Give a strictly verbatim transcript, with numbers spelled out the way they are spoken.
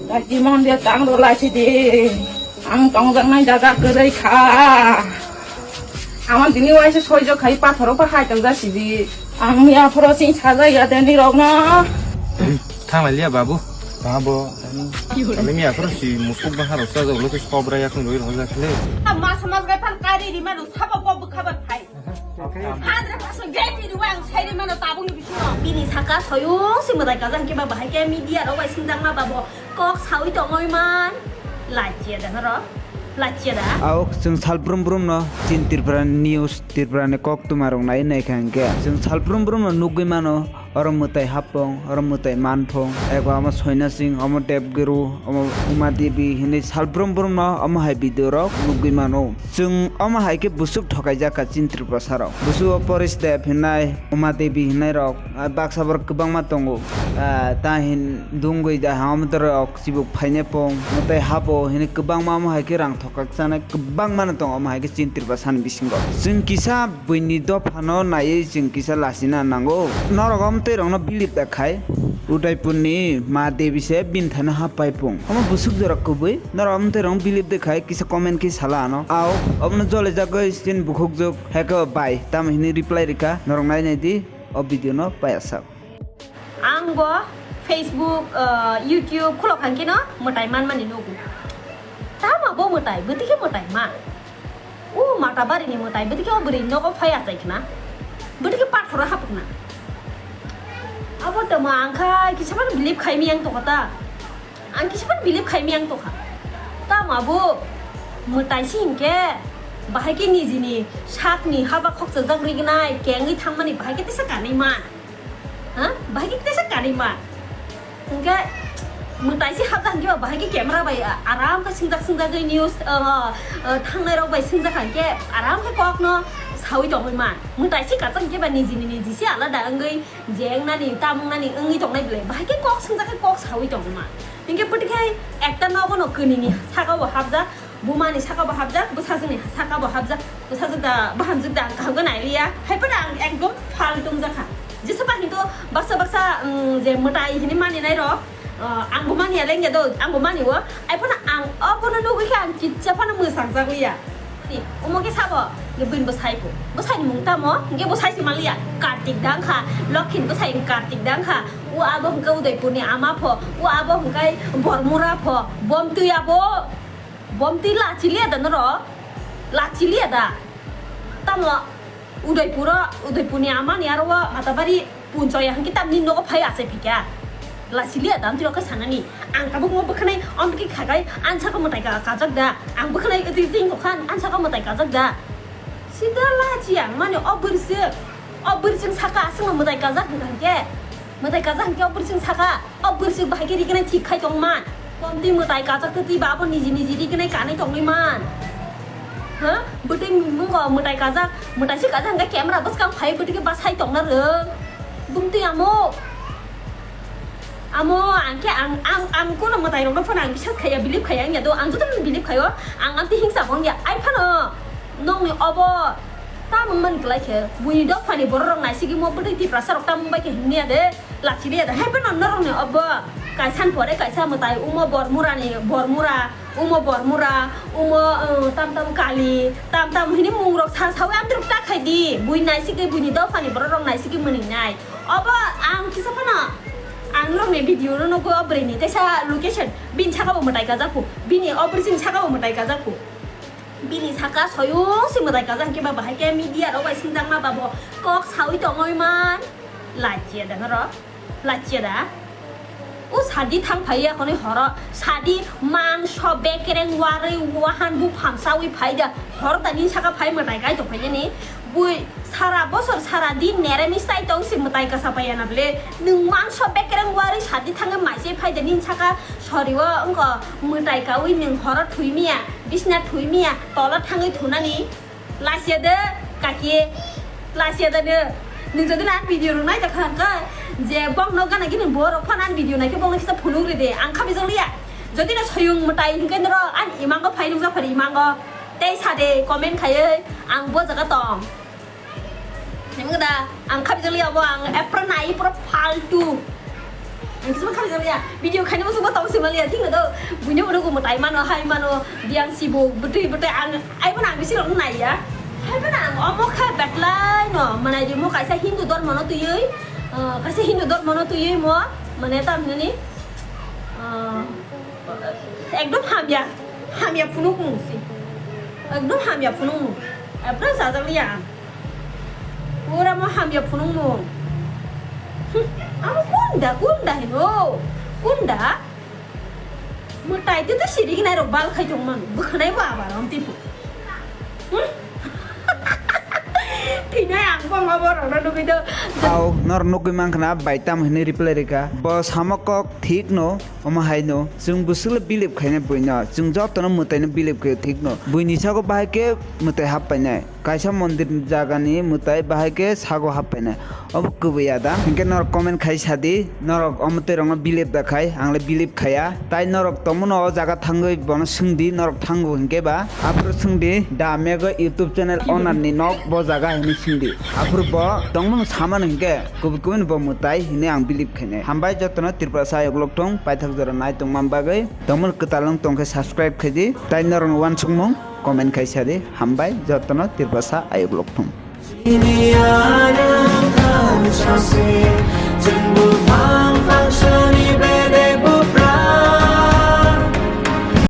Kachi mondir tang rwlai sidi. Ang tongjaknai jaga kwrwi kha. Ama tini waisa soijo khai pathoro pa hai tongjak sidi. Ang miya phoro sing sajak ya de nirokno. Thanglai liya babu. Tabo. Ani miya phoro si musuk bwkha rok sajak ulo se sobra yakung roi rojak le. Mas mas gai phan kari rima rok sabo bo bwkha ba phai. Hundred percent guarantee rw ang sairi mano tabukni bisingo. Bini saka soyung si mwtai kajak hwnkhe ba bahai khe media rok bai singjakma ba bo kok sawi tongoi man. Lachia da noro? Lachia da? Aok chwng salbrum brum no chin Tripura news Tripura ni kok tuma rok nai nai kha hwnkhe chwng salbrum brum no nugwi mano. Oro mwtai hapung, oro mwtai manphung, ego omo soinasing, omo debguru, omo uma devi hinwi salbrum brum no omo hai video rok nugwi mano. Chwng omo hai khe busuk thokaijak ka chin Tripura sarok. Busugo Paris Dev hinai, Uma Devi hinai rok, ah, baksa borok kwbangma tongo. Ah, ta hin dungwi da ha omo dorok chibuk phainai pong, mwtai habo hinwi kwbangma omo hai khe rang thokak chanai kwbangma no tongo omo hai khe chin Tripura sani bisingo. Chwng kisa buini dophano naiwi chwng kisa lachina nango. Norok omo twi rokno bilip da khai. Udaipurni Ma Devi se bini thani ha paipung. Omo busuk jora kubui. Norok omo twi rokno bilip de khai kisa comment khe sala ano. Ao, omono jole jagoi sin bukhuk juk. Heko bai. Tamo hini reply rika. Norok nai nai di. O video no pai asak. Ang bo Facebook, uh, YouTube khulok khankhe no mwtai manmani nugo. Tamo bo mwtai, bwtwi khe mwtai ma. O mata barini mwtai, bwtwi khe o bwrwi nogo phai achai khna. Bwtwi khe pathoro hapukna. Abo tamo ang kha kisa phano believe khai miyang tongkha ta. Ang kisa phano believe khai miyang tongkha. Tamo abo mwtai si hinkhe bahai khe nijini sakni haba khokchajak rignai kengwi thangmani bahai khe tesa kanwi man. Ha? Bahai khe tesa kanwi man. Hingke mwtai si hapjak hingke ba bahai khe camera bai aram khe singjak singjagwi news, uh, uh, thangnai rok bai singjak hingke aram khe kok no sawi tongwi man. Mwtai si kachak hingke ba nijini niji si alada wngwi je wngnani tamung nani wngwi tongnai belai bahai khe kok singjak khe kok sawi tongwi man. Hingke bwtwi khe ekta nogo no kwnini saka o hapjak. Bumani saka bo hapjak, bwsajwkni saka bo hapjak, bwsajwk da, bahamjwk da, ang kaham khe nailiya. Hai phano ang ekdom phaltung jakha. Jesa ba hinto baksa baksa, um, je mwtai hini mani nai rok, uh, ang bo mani ya lengya do, ang bo mani o. Ai phano ang o phano nugwi khe ang kitsa phano mwsang jak liya. Ni, omo khe sabo, ni buin bo sai pho. Bo sai ni mung tamo, hingke bo sai si maliya. Kartik dang kha, Lokhin bo sai Kartik dang kha. O abo hingke Udaipur ni ama pho, o abo hingke Bormura pho, Bomtwi abo. Bomtwi lachiliya da norok? Lachiliya da? Tamo Udaipuro, Udaipurni amani aro o Matabari punchoya hwnkhe tamni nogo phai achai phikha. Lachiliya da amtwi rok khe sanani. Ang tabuk mo bwkhanai amtwi khagai ansako mwtai ka-, kajak da. Ang bwkhanai twi twi khan ansako mwtai kajak da. Sida lachi ang mani o bwrwswk. O bwrwswk saka aswkno mwtai kajak hwnkha hwnkhe. Mwtai kajak hwnkhe o bwrwswk saka. O bwrwswk bahai khe rignai thik khai tong man. Komtwi mwtai kachak twi ba abo niji niji rignai kanai tongwi man. Ha? Bwtwi mungo mwtai kajak, mwtai si kajak hwnkhe camera bwskang phai bwtwi khe bwsai tongna rwng. Bumtwi amo. Amo ang khe ang, ang, ang kono mwtai rokno phano ang bisas khaiya, believe khaiya wngya do. Ang jotono believe khaio. Ang amtwi hingsa bo wngya. Ai phano nokni obo tamung man kwlai khe. Buini dophani borok rok naisigwi mo bwtwi Tiprasa rok tamung bai khe himya de. Lachiliya da, hai phano norokni obo kaisa ni pore kaisa mwtai, umo Bormura ni, Bormura, umo Bormura, umo, uh, tam tam Kali, tam tam hini mung rok sa sawi amtwrwk ta khai di, bui naisigwi buini dophani borok rok naisigwi mwnwi nai. Obo ang kisa phano ang norokni video no nugwi o bwrwi ni teisa location bini saka bo mwtai kajak phu, bini o bwrwi sini saka bo mwtai kajak phu. Bini saka soyung si mwtai kajak hwnkhe ba bahai khe media rok bai swngjakma ba bo kok sawi tongoi man. Lachia da norok? Lachia da? O sadi thang phai ya khonwi horo sadi mangso bekereng warwi wahan buphang sawi phai da hor da nini saka phai mwtai kai tong phai nini. Bui sara bosor sara din neramis tai tong si mwtai kasa phai ya na bwle. Nwng mangso bekereng warwi sadi thangwi mai se phai da nini saka sori o wngkha mwtai kawi nwng horo thwi miya bisna thwi miya tola thangwi thunani. Lasia de, kaki. Lasia de de. Nung jodi na video rung nai ta khan ka. Je bong no gana gini borok phan an video nai ke bong no kisa phunuk ri de. Ang kha bijong liya. Jodi na soyung mwtai hingke noro an imango phai nung jak phari imango. Tei sa de comment khai ang bo jaga tong. Nung da ang kha bijong liya bo ang epra nai pura faltu. Ang sima khali jaliya, video khaina musugo tong sima liya, thik na do. Buino buino ko mutai mano, hai mano, biang sibo, butui butui ang, ai bana ang bisi rok nai ya. Hai bana ang omo kha betlai no, manai di mo kaisa Hindu dormo no tuyui, ah, kaisa Hindu dormo no tuyui mo, mane tam nani, ah, ekdom hamya, hamya phunuk mung si. Ekdom hamya phunuk mung. Apra sajak liya. Pura mo hamya phunukmung. Hmm, amo kunda, kunda hino. Kunda? Mwtai te to siri gnai rok bal khai tong man. Bwkhanai bo abar om tipu. Hmm? Thinai ang bo ma borok no nugui do. Au, nor nugui mankha na bai tam hwnwi reply rikha. Bo samok kok thik no. Omo hai no, chwng bwswk le believe khainai buino, chwng jotono mwtaino believe khaio thik no. Buini sago bahai khe mwtai hap painai, kaisa mondir jagani mwtai bahai khe sago hap painai. Obo kwbwi ya da? Hinkhe norok comment khai sadi, norok omo twi rokno believe da khai, ang le believe khaiya. Tai norok tongmano o jaga thangwi bono swngdi, norok thango hinkhe ba. Aphuru swngdi, da Mego YouTube channel owner ni nok bo jaga hinwi swngdi. Aphuru bo tongmano samano hinkhe kubui kubui bo mwtai hinwi ang believe khainai. Hambai jotono Tripura sa ayok lok thung, paithak jora nai tongma bagwi. Tongmani kwtal wng tongkhe subscribe khaidi, tai norokni uansukmung comment khai sadi. Hambai jotono Tripura sa ayok lok thung.